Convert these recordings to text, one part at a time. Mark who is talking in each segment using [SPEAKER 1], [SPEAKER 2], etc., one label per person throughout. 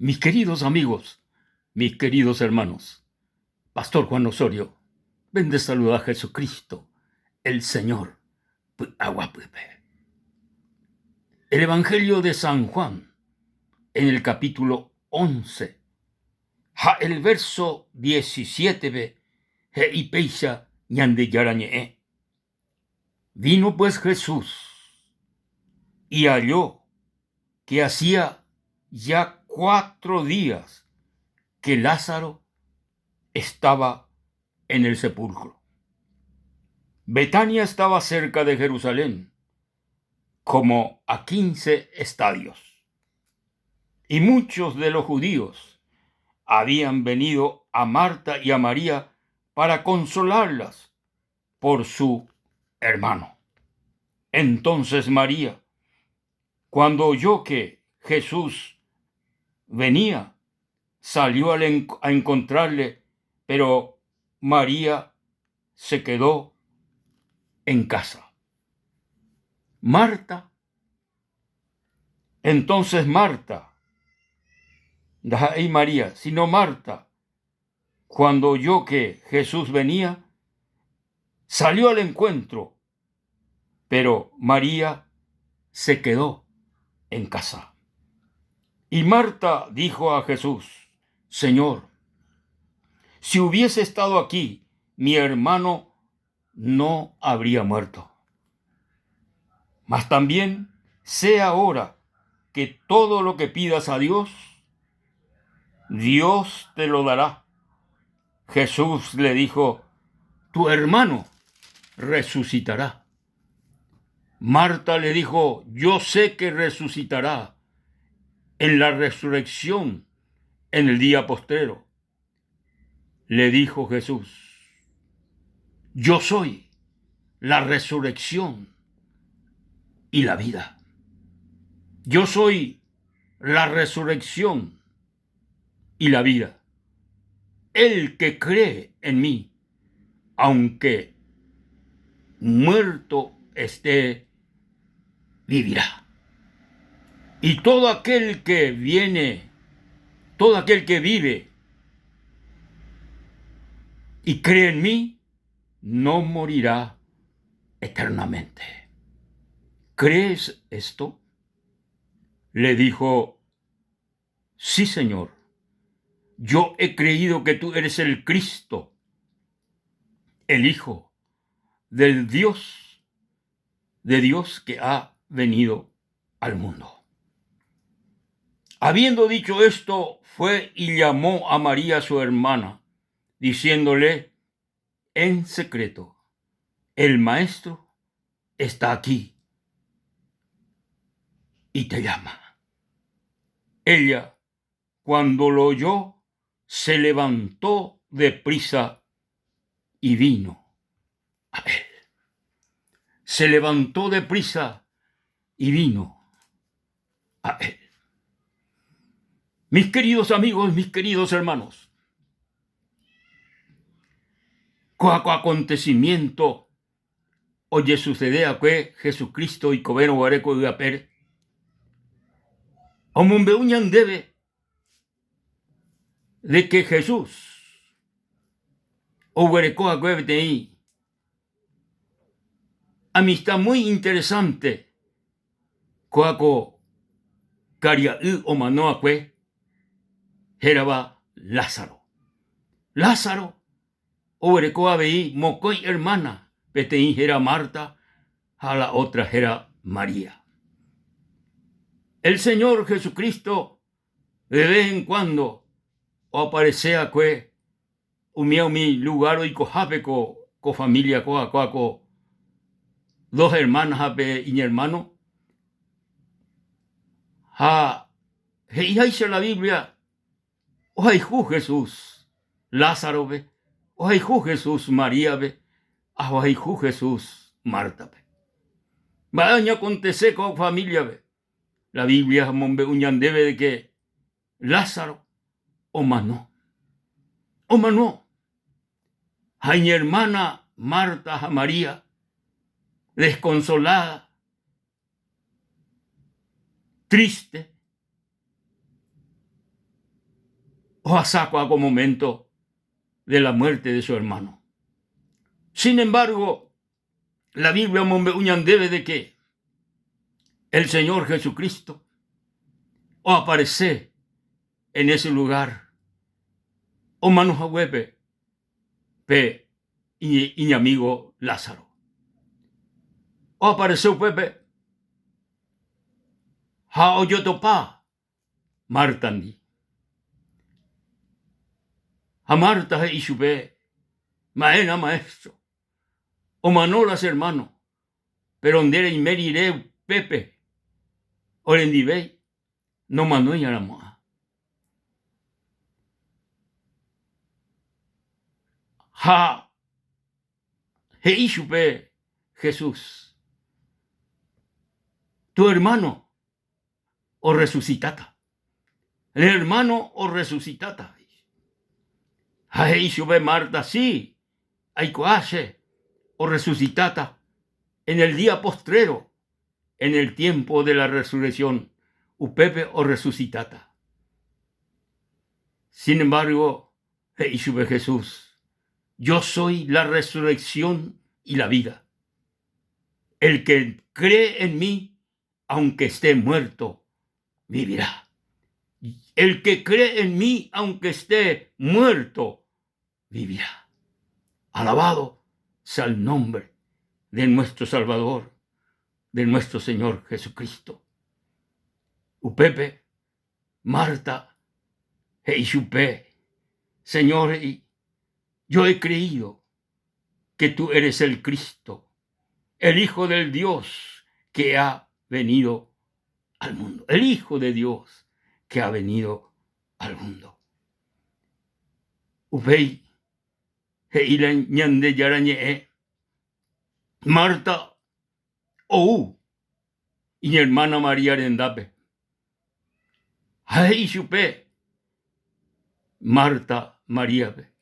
[SPEAKER 1] Mis queridos amigos, mis queridos hermanos, Pastor Juan Osorio, pende saluda Jesucristo, el Señor, py'aguapýpe. El Evangelio de San Juan, en el capítulo 11, ha el verso 17-pe he'i péicha Ñandejára Ñe'ẽ, Vino pues Jesús y halló que hacía ya cuatro días que Lázaro estaba en el sepulcro. Betania estaba cerca de Jerusalén, como a 15 estadios. Y muchos de los judíos habían venido a Marta y a María para consolarlas por su hermano. Entonces María, cuando oyó que Jesús venía, salió a encontrarle, pero María se quedó en casa. Marta, entonces Marta, ndaha'éi María, sino Marta, cuando oyó que Jesús venía, salió al encuentro, pero María se quedó en casa. Y Marta dijo a Jesús, Señor, si hubiese estado aquí, mi hermano no habría muerto. Mas también sé ahora que todo lo que pidas a Dios, Dios te lo dará. Jesús le dijo, tu hermano resucitará. Marta le dijo, yo sé que resucitará en la resurrección en el día postrero. Le dijo Jesús, yo soy la resurrección y la vida. Yo soy la resurrección y la vida. El que cree en mí, aunque muerto esté, vivirá. Y todo aquel que viene, todo aquel que vive y cree en mí, no morirá eternamente. ¿Crees esto? Le dijo, sí, Señor, yo he creído que tú eres el Cristo, el Hijo del Dios, de Dios que ha venido al mundo. Habiendo dicho esto, fue y llamó a María su hermana, diciéndole en secreto, El Maestro está aquí y te llama. Ella, cuando lo oyó, se levantó de prisa y vino a él. Se levantó de prisa y vino a él. Mis queridos amigos, mis queridos hermanos, kóa ko acontecimiento ojesucede'akue Jesucristo oikovérõ guare ko yvy apére, omombe'u ñandéve de que Jesús oguereko'akue peteĩ amistad muy interesante kóa ko karia'y omano'akue hérava Lázaro. Lázaro oguereko avei mokõi ermána, peteĩ héra Marta ha la ótra héra María. El Señor Jesucristo de vez en cuando oaparese akue umía umi lugár oikohápe ko ko família kóa kóa ko dos ermána ha pe iñermáno. Ha he'iháicha la Biblia Ohayhu Jesús Lázaro-pe, ohayhu Jesús María-pe ha ohayhu Jesús Marta-pe. Mba'e oñeakontese ko familia-pe? La Biblia omombe'u ñandéve de ke Lázaro omano. Omano. Ha iñermana Marta ha María, desconsolada, triste. Ohasa ko'ã ko momento de la muerte de su hermano. Sin embargo, la Biblia omombe'u ñandéve de que el Señor Jesucristo oaparece en ese lugar omano haguépe pe iñamígo Lázaro. Oaparese upépe ha ojotopa Mártandi. Ha Marta he'i chupe, Mba'éna maestro, omano la che hermano, péro nde reime rire upépe orendivéi nomanói aramo'ã. Ha he'i chupe Jesús, Tu hermano orresusitáta. Ne hermano orresusitáta. Ha he'i chupe Marta, Si, aikuaa che, orresusitáta en el día postrero, en el tiempo de la resurrección, upépe orresusitáta. Sin embargo, he'i chupe Jesús, Yo soy la resurrección y la vida. El que cree en mí, aunque esté muerto, vivirá. El que cree en mí, aunque esté muerto, vivirá. Alabado sea el nombre de nuestro Salvador, de nuestro Señor Jesucristo. Upépe, Marta he'i chupe, Señor he'i, yo he creído que tú eres el Cristo, el Hijo del Dios que ha venido al mundo. El Hijo de Dios que ha venido al mundo. Upéi he'i la Ñandejára ñe'ẽ, Marta ou iñermána María rendápe ha he'i chupe Marta Maríape,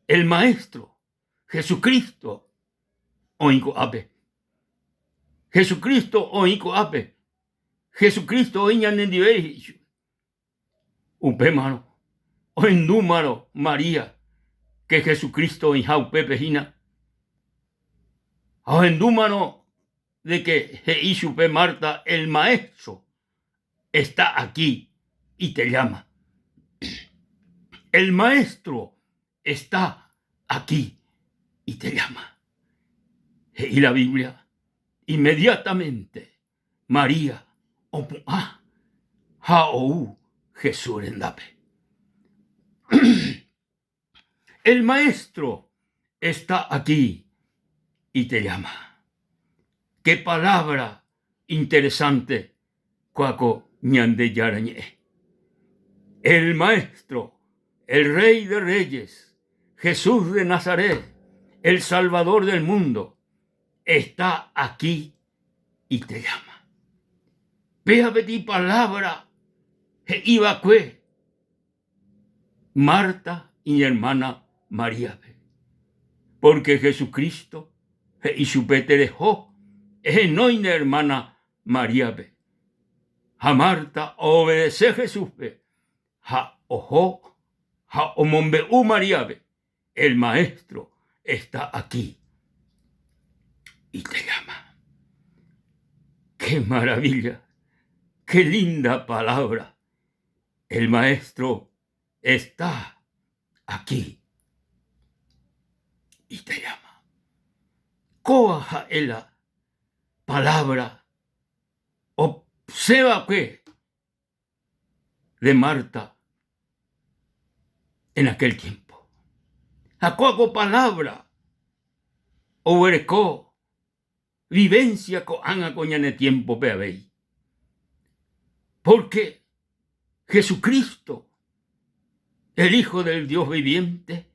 [SPEAKER 1] El Maestro Jesucristo oĩ ko'ápe. Jesucristo oĩ ko'ápe. Jesucristo oĩ ñanendive he'i chupe. Upémarõ ohendúmarõ María ke Jesucristo oĩha upépe hína, ha ohendúmarõ de ke he'i chupe Marta, El Maestro está aquí y te llama. El Maestro está aquí y te llama. He'i la Biblia, inmediatamente María opu'ã ha ou Jesús rendápe. El Maestro está aquí y te llama. Qué palabra interesante kóa ko Ñandejára Ñe'ẽ. El Maestro, el Rey de Reyes, Jesús de Nazaret, el Salvador del mundo, está aquí y te llama. Péva peteĩ palabra he'iva'ekue Marta iñermána Maríape, pórke Jesucristo he'i chupe tereho ehenói ne ermána Maríape. Ha Marta oobedese Jesúspe ha oho ha omombe'u Maríape, El Maestro está aquí y te llama. ¡Qué maravilla! ¡Qué linda palabra! El Maestro está aquí y te llama. Kóva ha'e la palabra osẽva'ekue de Marta en aquel tiempo. Ha kóva ko palabra oguereko vivencia ko'ág̃a ko ñane tiempo-pe avei. Porque Jesucristo, el Hijo del Dios viviente,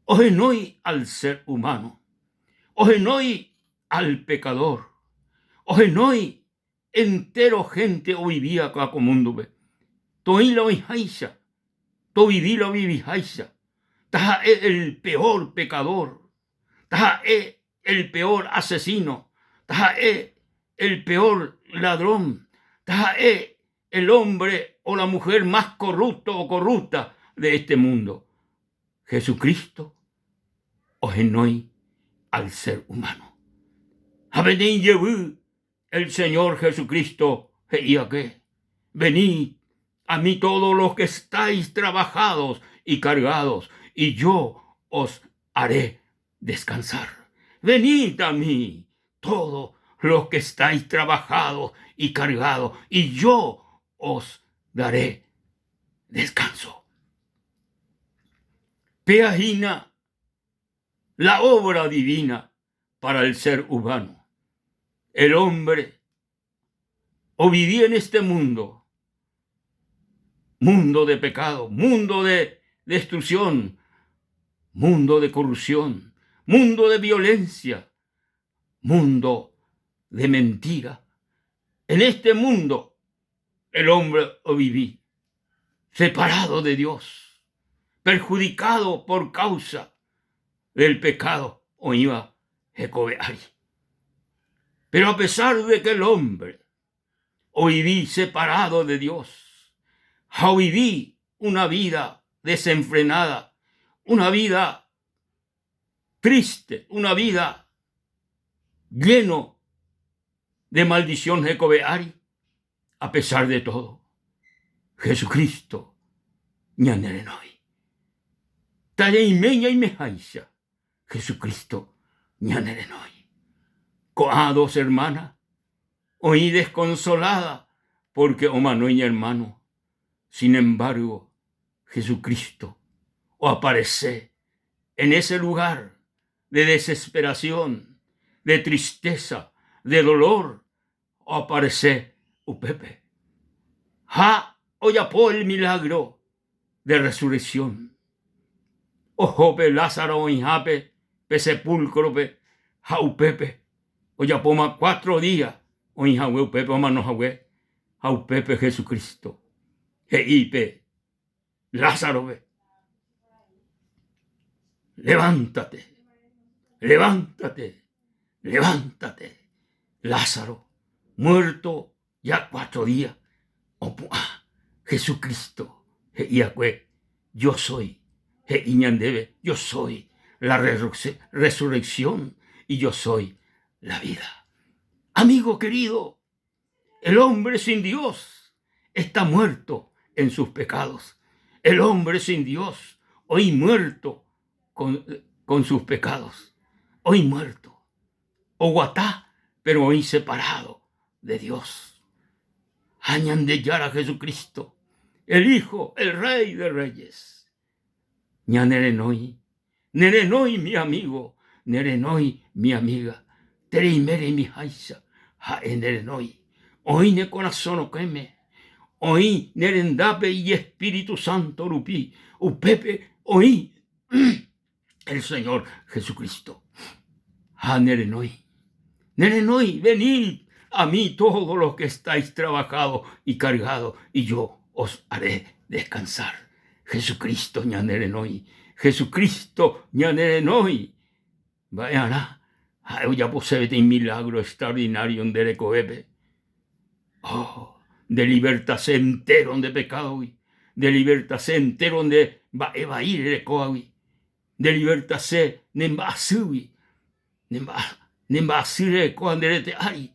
[SPEAKER 1] ohenói al ser humano, ohenói al pecador, ohenói Entéro hénte ovivíva ko'ã ko múndope, toĩ la oĩháicha, tovivi la oviviháicha, taha'e el peor pekadór, taha'e el peor asesíno, taha'e el peor ladrón, taha'e el ómbre o la muhér más korrúpto o korrúpta. de este mundo. Jesucristo ohenói al ser humano. Ha peteĩ jevy el Señor Jesucristo he'i va'ekue, Venid a mí todos los que estáis trabajados y cargados, y yo os haré descansar. Venid a mí todos los que estáis trabajados y cargados, y yo os daré descanso. Péa hína la obra divina para el ser humano. El hombre ovivi en este mundo, mundo de pecado, mundo de destrucción, mundo de corrupción, mundo de violencia, mundo de mentira. En este mundo el hombre ovivi separado de Dios, perjudicado por causa del pecado oĩva hekove ári. Pero a pesar de que el hombre ovivi separado de Dios ha ovivi una vida desenfrenada, una vida triste, una vida lleno de maldición hekove ári, a pesar de todo, Jesucristo ñanerenói. Tareime ñaimeháicha, Jesucristo ñanerenói. Ko'ã dos hermana oĩ desconsolada porque omano iñermano. Sin embargo, Jesucristo oaparece en ese lugar de desesperación, de tristeza, de dolor, oaparece upépe. Ha ojapo el milagro de resurrección. Oho pe Lázaro oĩhápe pe sepulcro-pe ha upépe ojapóma cuatro día oĩhague upépe omanohague ha upépe Jesucristo he'i pe Lázaro-pe, Levántate, levántate, levántate, Lázaro, muerto ya cuatro día, opu'ã Jesucristo he'iakue, Yo soy, he'i ñandéve, yo soy la resurrección y yo soy la vida. Amigo querido, El hombre sin Dios está muerto en sus pecados. El hombre sin Dios, hoy muerto con, con sus pecados. Hoy muerto. Oguata, pero hoy separado de Dios. Ha Ñandejára Jesucristo, el Hijo, el Rey de Reyes. Ñanerenói, nerenói mi amigo, nerenói mi amiga, tereime reimiháicha, ha'e nerenói. Oĩ ne korasõ rokẽme, oĩ ne rendápe Ijespíritu Santo rupi, upépe oĩ el Señor Jesucristo. Ha nerenói, nerenói, venid a mí todos los que estáis trabajados y cargados, y yo os haré descansar. Jesucristo ñanerenói, Jesucristo ñanerenói. Mba'earã ha'e ojapose peteĩ milagro extraordinario nde rekovépe. Oh, nde libertase entero nde pekádogui, nde libertase entero nde mba'e vai rerekóvagui, nde libertase ne mba'asýgui, ne mba'asy rerekóva nde rete ári.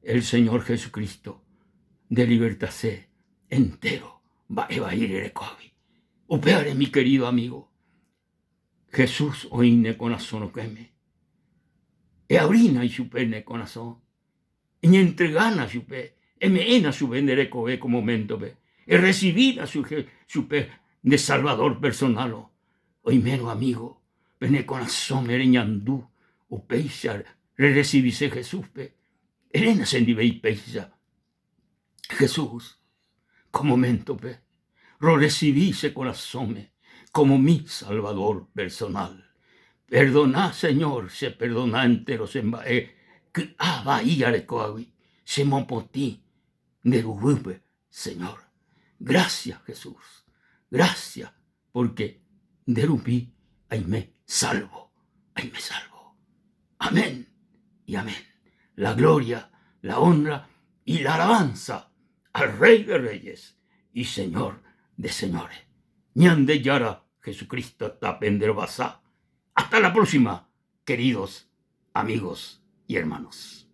[SPEAKER 1] El Señor Jesucristo nde libertase entero mba'e vai rerekóvagui. Upévare, mi querido amigo, Jesús oĩ ne korasõ rokẽme. Eavrína ichupe ne korasõ. Eñentregána chupe, eme'ẽna chupe nde rekove ko moméntope, erresivína chupe nde Salvador personal-o. Oimérõ amigo, pe ne korasõme reñandu upéicha rerresivise Jesús-pe, eréna chendive ipéicha. Jesús, ko moméntope rorresivi che korasõme kómo mi Salvador personal. Perdona, Señor, cheperdona entéro che mba'e ky'a vai arekóvagui, chemopotĩ nde ruguýpe, Señor. Gracias, Jesús, gracias porque nde rupi aime salvo, aime salvo. Amén y amén. La gloria, la honra y la alabanza al Rey de Reyes y Señor de Señores. Ñandejára Jesucristo tapenderovasa. Hasta la próxima, queridos amigos y hermanos.